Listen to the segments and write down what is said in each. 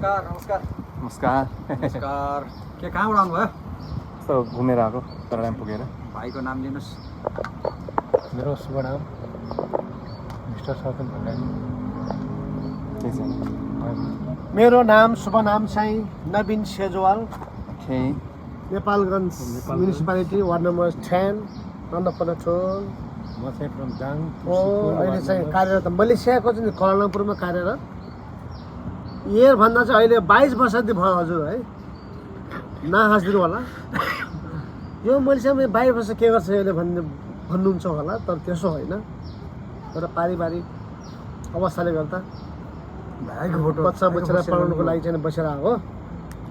नमस्कार नमस्कार नमस्कार। नमस्कार। के कहाँबाट आउनुभयो? यस्तो घुमेर आएको तराइमा पुगेर। भाइको नाम लिनुहोस्। मेरो शुभ नाम मिस्टर सत्यन भण्डारी। केही छैन। मेरो नाम शुभ नाम चाहिँ नवीन सेजवाल, केही नेपालगञ्ज म्युनिसिपालिटी वार्ड नम्बर 10 नन्दपनथोल। म चाहिँ फ्रम दाङ हो अहिले चाहिँ कार्यरत मलेसियाको चाहिँ कुआलालम्पुरमा कार्यरत। भन्दा चाहिँ अहिले 22 वर्षदेखि भयो हजुर है, नहाँसिदिनु होला। यो मलेसियामा 22 वर्ष के गर्छ अहिले भन्नुहुन्छ होला, तर त्यसो होइन। तर पारिवारिक अवस्थाले गर्दा भाइको फोटो बच्चा पढाउनुको लागि चाहिँ बसेर आएको।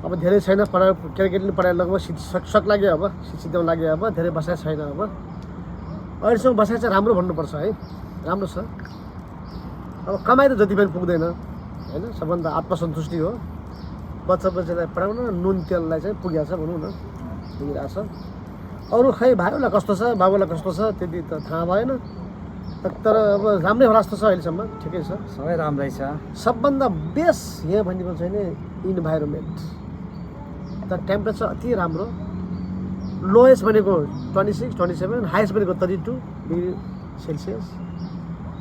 अब धेरै छैन, केटाकेटीले पढाइ लगभग सक लाग्यो, अब शिक्षित लाग्यो, अब धेरै बसाइ छैन। अब अहिलेसम्म बसाइ चाहिँ राम्रो भन्नुपर्छ है, राम्रो छ। अब कमाइ त जति पनि पुग्दैन होइन, सबभन्दा आत्मसन्तुष्टि हो। बच्चालाई पढाउन नुन तेललाई चाहिँ पुगेको छ भनौँ न, पुगिरहेको छ। अरू खै भाइहरूलाई कस्तो छ, बाबुलाई कस्तो छ त्यति त थाहा भएन, तर अब राम्रै होला जस्तो छ अहिलेसम्म, ठिकै छ। सबै राम्रै छ। सबभन्दा बेस्ट यहाँ भनेको चाहिँ नि इन्भाइरोमेन्ट, त टेम्परेचर अति राम्रो। लोएस्ट भनेको 26, 27, हाइएस्ट भनेको 32 डिग्री सेल्सियस।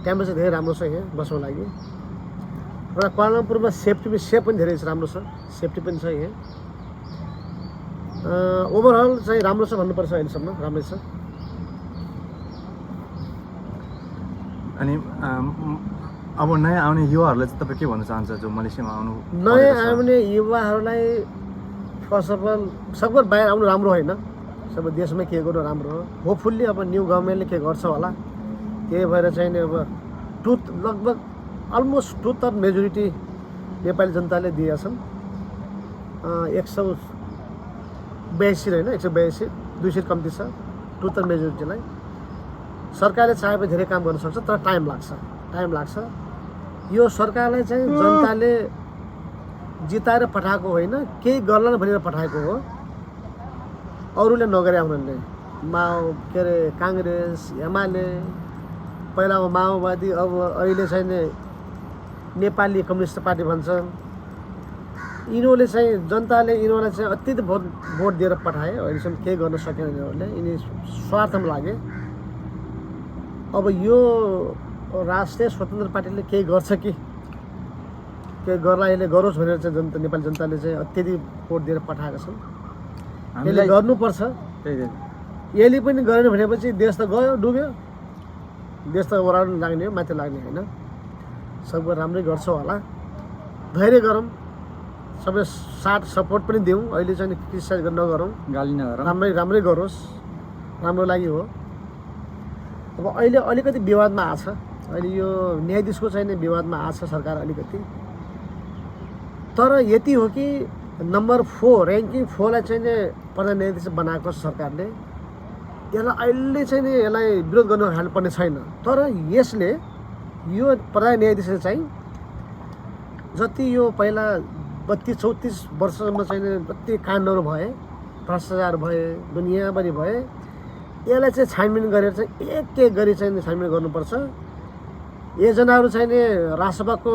टेम्परेचर धेरै राम्रो छ यहाँ बस्नुको लागि। र कुआलालम्पुरमा सेफ पनि धेरै राम्रो छ, सेफ्टी पनि छ यहाँ। ओभरअल चाहिँ राम्रो छ भन्नुपर्छ, अहिलेसम्म राम्रै छ। अनि अब नयाँ आउने युवाहरूलाई चाहिँ तपाईँ के भन्न चाहन्छ जो मलेसियामा आउनु? नयाँ आउने युवाहरूलाई फर्स्ट अफ अल सबभन्दा बाहिर आउनु राम्रो होइन, सब देशमै के गर्नु राम्रो हो। होपफुल्ली अब न्यू गभर्मेन्टले के गर्छ होला, त्यही भएर चाहिँ अब लगभग अलमोस्ट 2/3 मेजोरिटी नेपाली जनताले दिएछन्। 182 होइन, 182, 2 सिट कम्ती छ 2/3 मेजोरिटीलाई। सरकारले चाहेपछि धेरै काम गर्न सक्छ, तर टाइम लाग्छ। यो सरकारलाई चाहिँ जनताले जिताएर पठाएको होइन, केही गर्ला भनेर पठाएको हो। अरूले नगरे उनीहरूले काङ्ग्रेस, एमाले, पहिला माओवादी, अब अहिले चाहिँ नेपाली कम्युनिस्ट पार्टी भन्छ। यिनीहरूले चाहिँ जनताले यिनीहरूलाई चाहिँ अत्यधिक भोट दिएर पठाए, अहिलेसम्म केही गर्न सकेन यिनीहरूले, यिनी स्वार्थमा लागे। अब यो राष्ट्रिय स्वतन्त्र पार्टीले केही गर्छ कि केही गर्ला, यसले गरोस् भनेर चाहिँ नेपाली जनताले चाहिँ अत्यधिक भोट दिएर पठाएका छन्। यसले गर्नुपर्छ। यसले पनि गरेन भनेपछि देश त गयो, डुब्यो। देश त ओह्रालो लाग्ने हो, माथि लाग्ने होइन। सबै राम्रै गर्छ होला, धैर्य गरौँ, सबै साथ सपोर्ट पनि दिउँ। अहिले चाहिँ क्रिटिसाइज नगरौँ, गाली नगरौँ, राम्रै गरोस्, राम्रो लागि हो। अब अहिले अलिकति विवादमा आछ, अहिले यो न्यायाधीशको चाहिँ विवादमा आछ सरकार अलिकति। तर यति हो कि नम्बर 4 ऱ्याङ्किङ 4लाई चाहिँ प्रधान न्यायाधीश बनाएको छ सरकारले। यसलाई अहिले चाहिँ यसलाई विरोध गर्नु हाल्नुपर्ने छैन। तर यसले यो प्रधान न्यायाधीशले चाहिँ जति यो पहिला 32-34 वर्षसम्म चाहिँ जति काण्डहरू भए, भ्रष्टाचार भए, दुनियाँभरि भए, यसलाई चाहिँ छानबिन गरेर चाहिँ एक गरी चाहिँ छानबिन गर्नुपर्छ। एजेन्डाहरू चाहिँ राजसभाको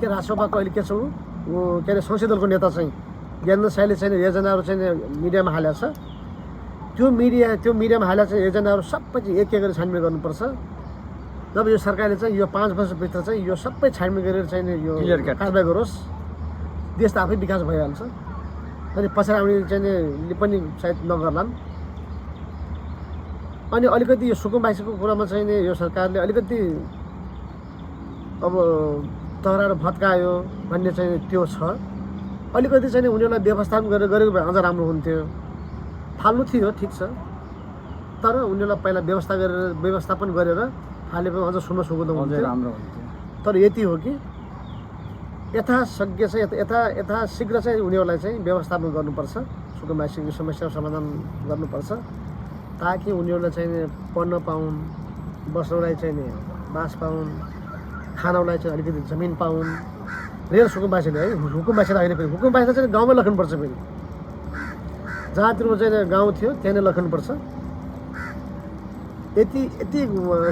राजसभाको अहिले के छ वो के अरे संसदीय दलको नेता चाहिँ ज्ञानेन्द्र साईले चाहिँ एजेन्डाहरू चाहिँ मिडियामा हालेको छ। त्यो मिडियामा हालेको चाहिँ एजेन्डाहरू सबै चाहिँ एक गरी छानबिन गर्नुपर्छ। जब यो सरकारले चाहिँ यो 5 वर्षभित्र चाहिँ यो सबै छानबिन गरेर चाहिँ यो कारबाही गरोस्, देश त आफै विकास भइहाल्छ। अनि पछाडि आउने चाहिँ पनि सायद नगर्लान्। अनि अलिकति यो सुकुम्बासीको कुरामा चाहिँ यो सरकारले अलिकति अब तहराहरू भत्कायो भन्ने चाहिँ त्यो छ। अलिकति चाहिँ उनीहरूलाई व्यवस्थापन गरेको भए अझ राम्रो हुन्थ्यो। फाल्नु थियो ठिक छ, तर उनीहरूलाई पहिला व्यवस्थापन गरेर हालेको अझ सुन्न सुगुदो हुन्थ्यो, राम्रो हुन्थ्यो। तर यति हो कि यथाशक्य चाहिँ यथाशीघ्र चाहिँ उनीहरूलाई चाहिँ व्यवस्थापन गर्नुपर्छ, सुकुम्बासीको समस्या समाधान गर्नुपर्छ, ताकि उनीहरूलाई चाहिँ पढ्न पाउन्, बस्नलाई चाहिँ बास पाउन्, खानलाई चाहिँ अलिकति जमिन पाउन्। रेल सुकुम्बासीले है, हुकुमबासीलाई होइन, फेरि हुकुमबासीलाई चाहिँ गाउँमै लग्नुपर्छ। फेरि जहाँतिर चाहिँ गाउँ थियो त्यहाँ नै लग्नुपर्छ। यति यति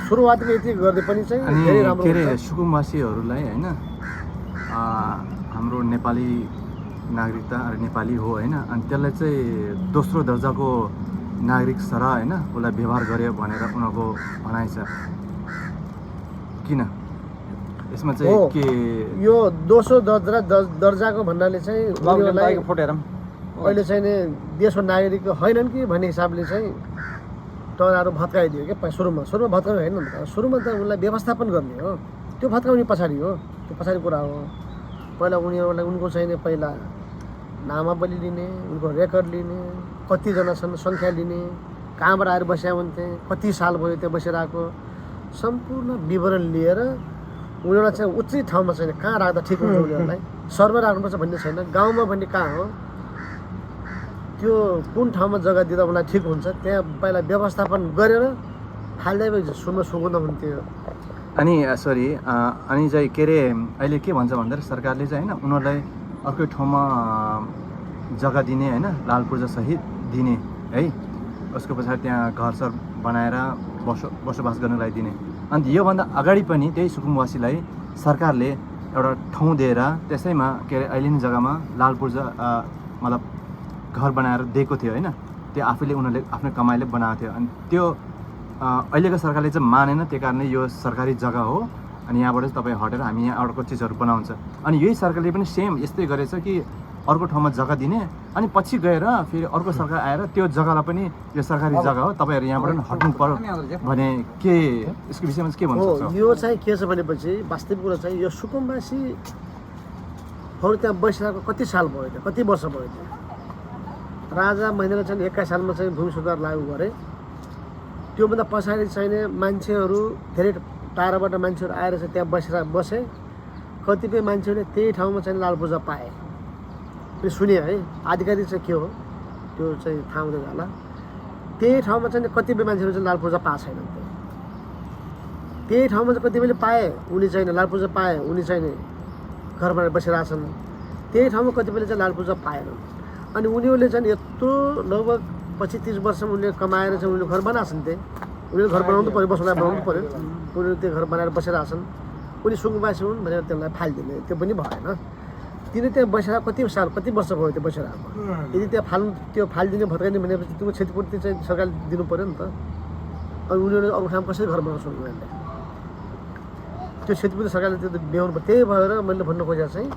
सुरुवातमा यति गर्दै पनि चाहिँ अनि धेरै राम्रो के अरे हुन्छ। सुकुमवासीहरूलाई होइन हाम्रो नेपाली नागरिकता नेपाली हो होइन, अनि त्यसलाई चाहिँ दोस्रो दर्जाको नागरिक सरह होइन उसलाई व्यवहार गर्यो भनेर उनीहरूको भनाइ छ। किन यसमा चाहिँ हो। के यो दोस्रो दर्जाको भन्नाले चाहिँ उनीहरूलाई फोटो हेरौँ। अहिले चाहिँ नि देशको नागरिक होइनन् कि भन्ने हिसाबले चाहिँ टराहरू भत्काइदियो क्या सुरुमा भत्काउनु होइन नि त। सुरुमा त उनलाई व्यवस्थापन गर्ने हो, त्यो भत्काउने पछाडि हो, त्यो पछाडि कुरा हो। पहिला उनीहरूलाई उनको चाहिँ नि पहिला नामावली लिने, उनको रेकर्ड लिने, कतिजना छन् सङ्ख्या लिने, कहाँबाट आएर बस्या हुन्थे, कति साल भयो त्यो बसेर आएको, सम्पूर्ण विवरण लिएर उनीहरूलाई चाहिँ उचित ठाउँमा चाहिँ कहाँ राख्दा ठिक हुन्छ उनीहरूलाई सहरमा राख्नुपर्छ भन्ने छैन, गाउँमा भन्ने कहाँ हो, त्यो कुन ठाउँमा जग्गा दिँदा उनीलाई ठिक हुन्छ त्यहाँ पहिला व्यवस्थापन गरेर हाल्दै सुन्न सुगुन हुन्थ्यो। अनि सरी अनि चाहिँ के अरे अहिले के भन्छ भन्दाखेरि सरकारले चाहिँ होइन उनीहरूलाई अर्कै ठाउँमा जग्गा दिने होइन, लाल पूर्जासहित दिने है, उसको पछाडि त्यहाँ घरसर बनाएर बसोबास गर्नलाई दिने। अन्त योभन्दा अगाडि पनि त्यही सुकुमवासीलाई सरकारले एउटा ठाउँ दिएर त्यसैमा के अरे अहिले नै जग्गामा लाल पूर्जा मतलब घर बनाएर दिएको थियो होइन, त्यो आफैले उनीहरूले आफ्नो कमाइले बनाएको थियो। अनि त्यो अहिलेको सरकारले चाहिँ मानेन, त्यही कारणले यो सरकारी जग्गा हो अनि यहाँबाट चाहिँ तपाईँ हटेर हामी यहाँ अर्को चिजहरू बनाउँछ। अनि यही सरकारले पनि सेम यस्तै गरेछ कि अर्को ठाउँमा जग्गा दिने अनि पछि गएर फेरि अर्को सरकार आएर त्यो जग्गालाई पनि यो सरकारी जग्गा हो तपाईँहरू यहाँबाट हट्नु पर्यो भने के यसको विषयमा चाहिँ के भन्नु सक्छ? यो चाहिँ के छ भनेपछि वास्तविक कुरा चाहिँ यो सुकुमवासीहरू त्यहाँ बसिरहेको कति साल भयो त्यो, कति वर्ष भयो त्यो। राजा महेन्द्र चाहिँ 21 सालमा चाहिँ भूमि सुधार लागू गरे। त्योभन्दा पछाडि चाहिने मान्छेहरू धेरै टाढाबाट मान्छेहरू आएर चाहिँ त्यहाँ बसे। कतिपय मान्छेहरूले त्यही ठाउँमा चाहिँ लाल पूर्जा पाए पनि सुने है, आधिकारिक चाहिँ के हो त्यो चाहिँ थाहा हुँदैन होला। त्यही ठाउँमा चाहिँ कतिपय मान्छेहरू चाहिँ लाल पूर्जा पाएको छैनन्। त्यही ठाउँमा चाहिँ कतिपयले पाए, उनी चाहिँ लाल पूर्जा पाए, उनी चाहिँ घर बनाएर बसिरहेछन्। त्यही ठाउँमा कतिपयले चाहिँ लाल पूर्जा पाएनन्। अनि उनीहरूले चाहिँ यत्रो लगभग 25-30 वर्षमा उनीहरूले कमाएर चाहिँ उनीहरूले घर बनाएछन्। उनीहरूले घर बनाउनु पऱ्यो, बस्नुलाई बनाउनु पऱ्यो, उनीहरूले त्यो घर बनाएर बसिरहेछन्। उनी सुकुमवासी हुन् भनेर त्यसलाई फालिदिने त्यो पनि भएन। तिनी त्यहाँ बसेर कति साल कति वर्ष भयो त्यो बसेर आएको। यदि त्यो फालिदिने भत्काइने भनेपछि त्यो क्षतिपूर्ति चाहिँ सरकारले दिनु पऱ्यो नि त। अनि उनीहरूले अरू ठाउँ कसरी घर बनाउँछ उनीहरूले, त्यो क्षतिपूर्ति सरकारले त्यो ब्याउनु पर्यो। त्यही भएर मैले भन्नु खोजेको चाहिँ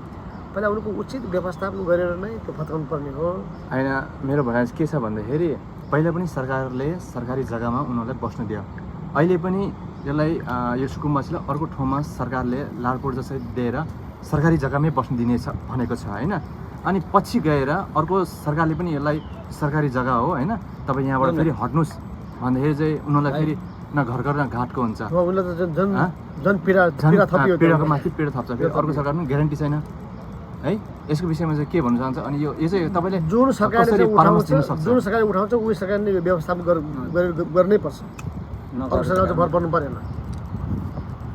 पहिला उनको उचित व्यवस्थापन गरेर नै त्यो भत्काउनु पर्ने हो। होइन मेरो भनाइ के छ भन्दाखेरि पहिला पनि सरकारले सरकारी जग्गामा उनीहरूलाई बस्नु दियो, अहिले पनि यसलाई यो सुकुमवासीलाई अर्को ठाउँमा सरकारले लाल पूर्जासहित दिएर सरकारी जग्गामै बस्नु दिनेछ भनेको छ होइन। अनि पछि गएर अर्को सरकारले पनि यसलाई सरकारी जग्गा हो होइन, तपाईँ यहाँबाट फेरि हट्नुहोस् भन्दाखेरि चाहिँ उनीहरूलाई फेरि न घर घर न घाटको हुन्छ, पीडाको माथि पीडा थप्छ। फेरि अर्को सरकार पनि ग्यारेन्टी छैन है। यसको विषयमा चाहिँ के भन्नु चाहन्छ? अनि यो चाहिँ तपाईँले जुन सरकारले उठाउँछ उही सरकारले व्यवस्थापन गर्नै पर्छ, अर्को सरकार चाहिँ भर पर्नु परेन।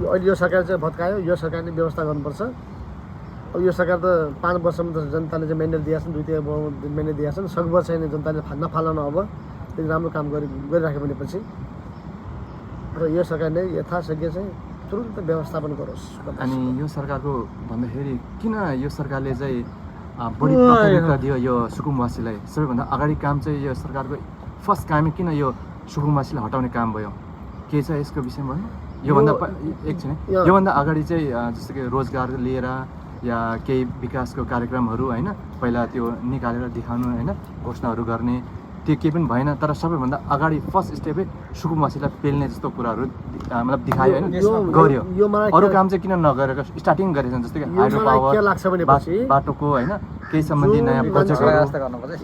यो अहिले यो सरकार चाहिँ भत्कायो, यो सरकारले व्यवस्था गर्नुपर्छ। अब यो सरकार त 5 वर्षमा त जनताले चाहिँ म्यान्डेट दिएका छन्, 2 म्यान्डेट दिएका छन्। सकभर चाहिँ जनताले नफाल्न अब त्यो राम्रो काम गरिराख्यो भनेपछि र यो सरकारले यथाशक्य चाहिँ तुरुन्त व्यवस्थापन गरोस्। अनि यो सरकारको भन्दाखेरि किन यो सरकारले चाहिँ बढी प्राथमिकता दियो यो सुकुमवासीलाई? सबैभन्दा अगाडि काम चाहिँ यो सरकारको फर्स्ट कामै किन यो सुकुमवासीलाई हटाउने काम भयो? के छ यसको विषयमा भन्नु? योभन्दा अगाडि चाहिँ जस्तो कि रोजगार लिएर या केही विकासको कार्यक्रमहरू होइन पहिला त्यो निकालेर देखाउनु होइन, घोषणाहरू गर्ने त्यो केही पनि भएन। तर सबैभन्दा अगाडि फर्स्ट स्टेपै सुकुमवासीलाई पेल्ने जस्तो कुराहरू मतलब देखायो होइन, गर्यो। अरू काम चाहिँ किन नगरेको स्टार्टिङ गरेको जस्तो कि हाइड्रो पावर, बाटोको होइन केही सम्बन्धी नयाँ प्रोजेक्टहरू।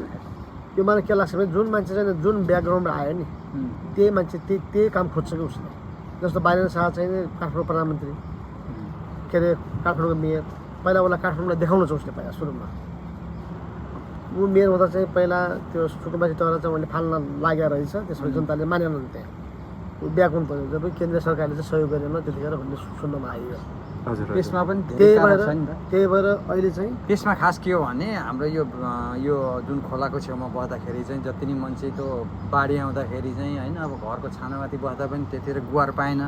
यो मलाई के लाग्छ भने जुन मान्छे चाहिँ जुन ब्याकग्राउन्डबाट आयो नि त्यही मान्छे त्यही काम खोज्छ कि उसले। जस्तो बालेन्द्र शाह चाहिँ काठमाडौँ प्रधानमन्त्री, के अरे काठमाडौँको मेयर, पहिला उसलाई काठमाडौँलाई देखाउनु छ उसले। पहिला सुरुमा ऊ मेयर हुँदा चाहिँ पहिला त्यो सुकुमवासी टरा चाहिँ उनले फाल्न लागेको रहेछ, त्यसपछि जनताले मानेनन्। त्यहाँ ऊ ब्याक हुनु पऱ्यो, जब केन्द्र सरकारले चाहिँ सहयोग गरेन त्यतिखेर भन्ने सुन्नमा आयो। हजुर त्यसमा पनि धेरै त्यही कारण भएर छ नि त त्यही भएर अहिले चाहिँ त्यसमा खास के हो भने हाम्रो यो जुन खोलाको छेउमा बस्दाखेरि चाहिँ जति नै मान्छे त्यो बाढी आउँदाखेरि चाहिँ होइन अब घरको छानामाथि बस्दा पनि त्यतिखेर गुहार पाएन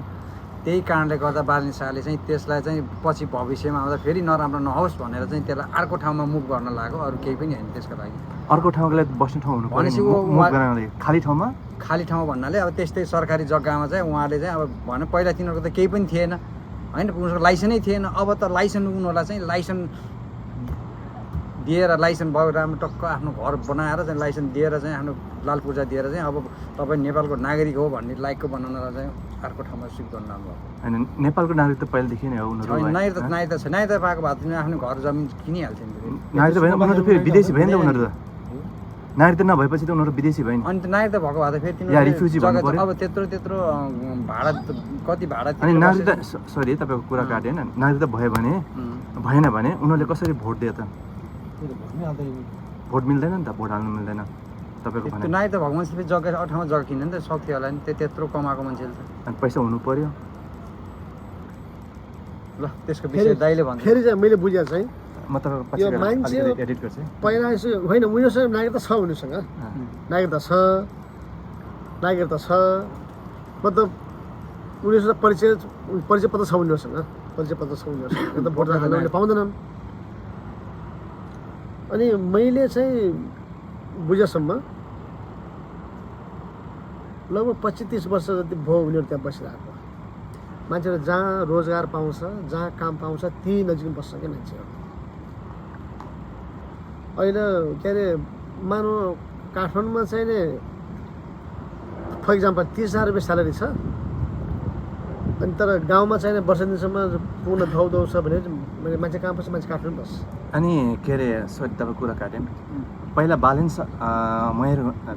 त्यही कारणले गर्दा बालिन शाहले चाहिँ त्यसलाई चाहिँ पछि भविष्यमा आउँदा फेरि नराम्रो नहोस् भनेर चाहिँ त्यसलाई अर्को ठाउँमा मुभ गर्न लाग्यो अरू केही पनि होइन त्यसको लागि अर्को ठाउँको लागि बस्ने ठाउँ हुनु भनेपछि पर्यो खाली ठाउँमा खाली ठाउँ भन्नाले अब त्यस्तै सरकारी जग्गामा चाहिँ उहाँले चाहिँ अब भन पहिला तिनीहरूको त केही पनि थिएन होइन उनीहरूको लाइसेन्सै थिएन अब त लाइसेन्स उनीहरूलाई चाहिँ लाइसेन्स दिएर लाइसेन्स भयो राम्रो टक्क आफ्नो घर बनाएर चाहिँ लाइसेन्स दिएर चाहिँ आफ्नो लाल पूर्जा दिएर चाहिँ अब तपाईँ नेपालको नागरिक हो भन्ने लायकको बनाउनलाई चाहिँ अर्को ठाउँमा सिफ्ट गर्नु राम्रो होइन नेपालको नागरिक त पहिलादेखि नै हो उनीहरू नागरिक त छ नागरिक पाएको भए त आफ्नो घर जमिन किनिहाल्थ्यो नि नागरिक त भएन उनीहरू त फेरि विदेशी भयो नि त उनीहरू त नागरिक त नभएपछि त उनीहरू विदेशी भयो नि अनि त नागरिक त भएको भए त फेरि या रिफ्युजी भन्नु पर्यो अब त्यत्रो भाडा कति भाडा अनि नागरिक त सरी तपाईँको कुरा काटेँ होइन नागरिक त भयो भने भएन भने उनीहरूले कसरी भोट दियो त भोट मिल्दैन नि त भोट हाल्नु मिल्दैन तपाईँको भने नागरिक त भएको मान्छे फेरि जग्गा ठाउँमा जग्गा किन्यो नि त सक्थ्यो होला नि त्यत्रो कमाएको मान्छेले त अनि पैसा हुनु पर्यो ल त्यसको विषय दाइले भन्नु फेरि चाहिँ मैले बुझेँ चाहिँ म तपाईँको पछि यो गएर मान्छे अलिकति एडिट गर्छु पहिला यसो होइन उनीहरूसँग नागरिकता छ उनीहरूसँग नागरिकता छ नागरिकता छ मतलब उनीहरूसँग परिचय पत्र छ उनीहरूसँग परिचय पत्र छ उनीहरूसँग एकदम भोट हाल्न उनीहरूले पाउँदैनन् अनि मैले चाहिँ बुझेसम्म लगभग 25-30 वर्ष जति भयो उनीहरू त्यहाँ बसिरहेको मान्छेहरू जहाँ रोजगार पाउँछ जहाँ काम पाउँछ ती नजिक बस्छ क्या मान्छेहरू अहिले के अरे मानव काठमाडौँमा चाहिँ नि फर इक्जाम्पल 30,000 रुपियाँ स्यालेरी छ अनि तर गाउँमा चाहिँ वर्ष दिनसम्म पुग्न धाउदाउ छ भने मैले मान्छे कहाँ बस्छ मान्छे काठमाडौँ बस्छ अनि के अरे सरी तपाईँको कुरा काटेँ पहिला बालेन्स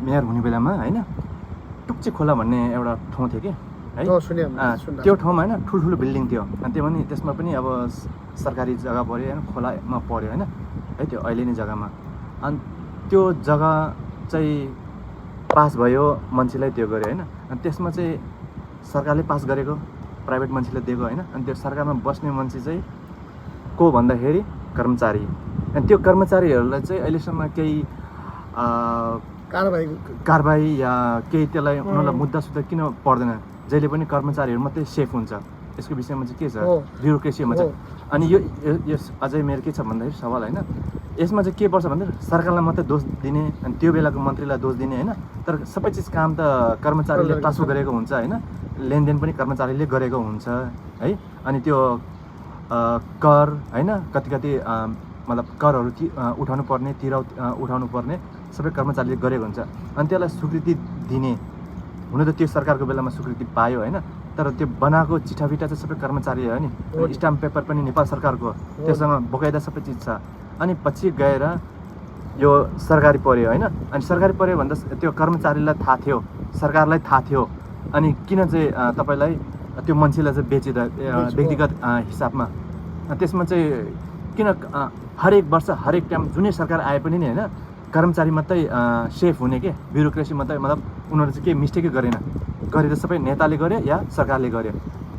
मेयर हुने बेलामा होइन टुक्ची खोला भन्ने एउटा ठाउँ थियो कि है सुने त्यो ठाउँमा होइन ठुल्ठुलो बिल्डिङ थियो अनि त्यो पनि त्यसमा पनि अब सरकारी जग्गा पऱ्यो होइन खोलामा पऱ्यो होइन है त्यो अहिले नै जग्गामा अनि त्यो जग्गा चाहिँ पास भयो मान्छेलाई त्यो गर्यो होइन अनि त्यसमा चाहिँ सरकारले पास गरेको प्राइभेट मान्छेले दिएको होइन अनि त्यो सरकारमा बस्ने मान्छे चाहिँ को भन्दाखेरि कर्मचारी अनि त्यो कर्मचारीहरूलाई चाहिँ अहिलेसम्म केही कारबाही या केही त्यसलाई उनीहरूलाई मुद्दा किन पर्दैन जहिले पनि कर्मचारीहरू मात्रै सेफ हुन्छ यसको विषयमा चाहिँ के छ ब्युरोक्रेसीमा छ अनि यस अझै मेरो के छ भन्दाखेरि सवाल होइन यसमा चाहिँ के पर्छ भन्दा सरकारलाई मात्रै दोष दिने अनि त्यो बेलाको मन्त्रीलाई दोष दिने होइन तर सबै चिज काम त कर्मचारीले ट्रान्सफर गरेको हुन्छ होइन लेनदेन पनि कर्मचारीले गरेको हुन्छ है अनि त्यो कर होइन कति मतलब करहरू उठाउनु पर्ने उठाउनु पर्ने सबै कर्मचारीले गरेको हुन्छ अनि त्यसलाई स्वीकृति दिने हुन त त्यो सरकारको बेलामा स्वीकृति पायो होइन तर त्यो बनाएको चिठाबिटा चाहिँ सबै कर्मचारी हो नि स्टाम्प पेपर पनि नेपाल सरकारको त्यसमा बकाइदा सबै चिज छ अनि पछि गएर यो सरकारी पर्यो होइन अनि सरकारी पर्यो भन्दा त्यो कर्मचारीलाई थाहा थियो सरकारलाई थाहा थियो अनि किन चाहिँ तपाईँलाई त्यो मान्छेलाई चाहिँ बेचिँदा व्यक्तिगत हिसाबमा त्यसमा चाहिँ किन हरेक वर्ष हरेक टाइम जुनै सरकार आए पनि नि होइन कर्मचारी मात्रै सेफ हुने के ब्युरोक्रेसी मात्रै मतलब उनीहरू चाहिँ केही मिस्टेकै गरेर सबै नेताले गर्यो या सरकारले गर्यो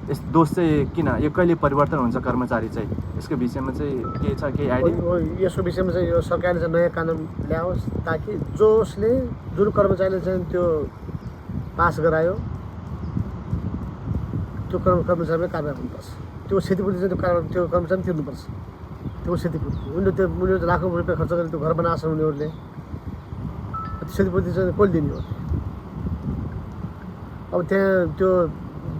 यस दोष चाहिँ किन यो कहिले परिवर्तन हुन्छ कर्मचारी चाहिँ यसको विषयमा चाहिँ के छ केही आइडिया यसको विषयमा चाहिँ यो सरकारले चाहिँ नयाँ कानुन ल्याओस् ताकि जसले जुन कर्मचारीले चाहिँ त्यो पास गरायो त्यो कर्मचारीले कारबाही हुनुपर्छ त्यो क्षतिपूर्ति चाहिँ त्यो कर्मचारी तिर्नुपर्छ त्यो क्षतिपूर्ति उनीहरू लाखौँ रुपियाँ खर्च गरेर त्यो घर बनाएको छ उनीहरूले क्षतिपूर्ति चाहिँ कसले दिने हो अब त्यहाँ त्यो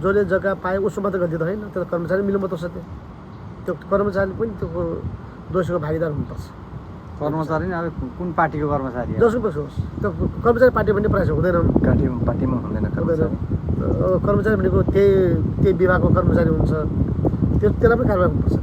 जसले जग्गा पायो उसको मात्रै गल्ती त होइन त्यो कर्मचारी मिल्नुपर्छ त्यो कर्मचारीले पनि त्यो दोषीको भागीदार हुनुपर्छ कर्मचारी नै अब कुन पार्टीको कर्मचारी जसको पनि होस् त्यो कर्मचारी पार्टी भन्ने प्रायः हुँदैन पार्टीमा हुँदैन कर्मचारी भनेको त्यही विभागको कर्मचारी हुन्छ त्यसलाई पनि कारबाही हुनुपर्छ